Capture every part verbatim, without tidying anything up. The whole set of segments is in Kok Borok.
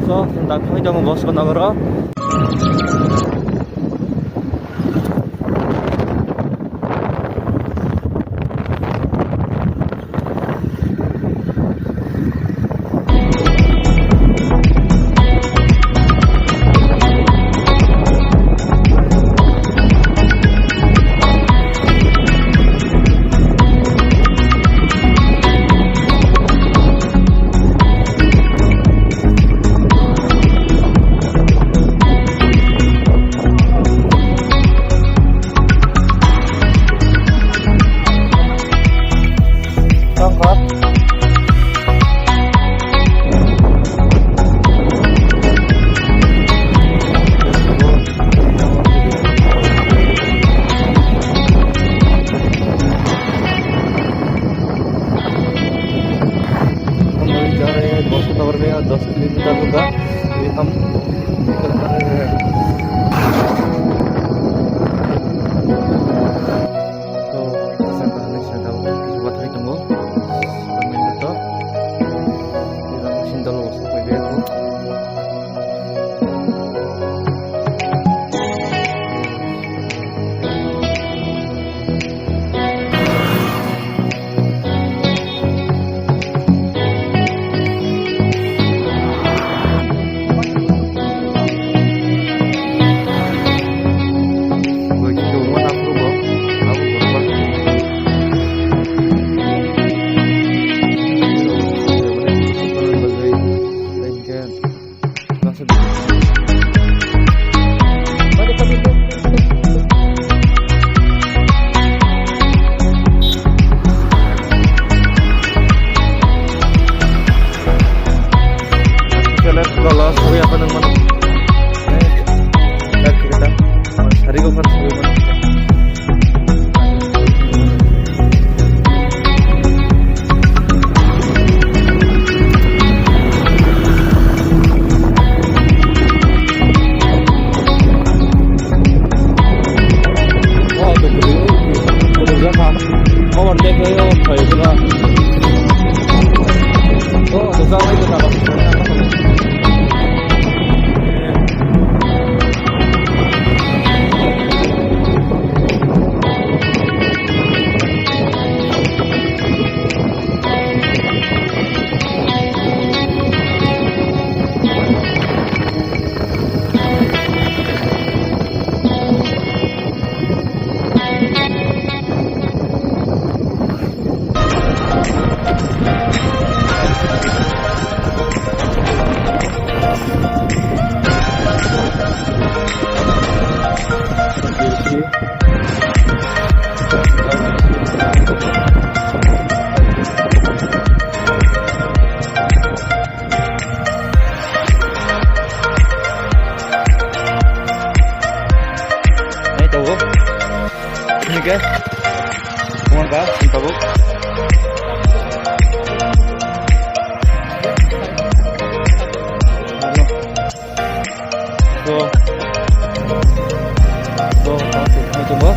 So, dak phai tongo Bosco Nogoro. हम अभी जा रहे हैं बस नगर में, दस किलोमीटर होगा। ये हम निकल कर रहे हैं। तो, ऐसा कहानी से जाओ, किसी बात है तुमको। Sinta lo, so, pwrwngwi ako. Sari ko fan sari ko. Nai tabuk. Ini ke. Kuman ka, tabuk. So, so, so, so, so, so.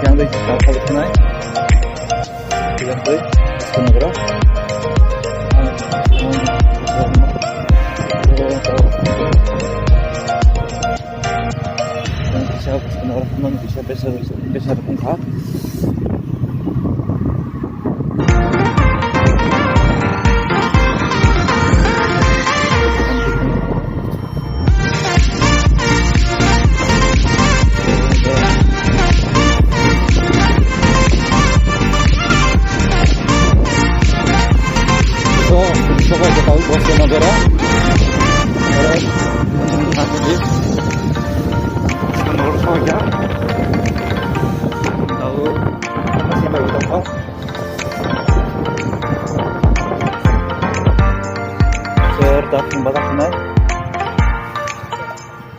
Yang dai chikha phai thanai. Yang dai, Bosco Nogoro. Yang kisa Bosco Nogoro, yang kisa besar, besar wngkha. Dak sing bazar sinai.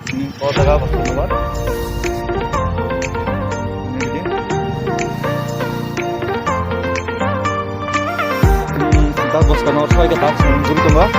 Sini kau jaga bos kau bar. Ini gini. Ini sebentar bos kau nomor soal kita sini dulu tunggu. Ini.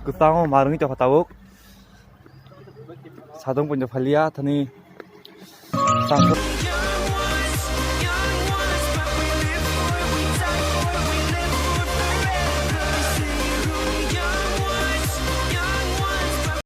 Kwchangma marwngwi tongkha tabuk. Sadong poito phalia thani.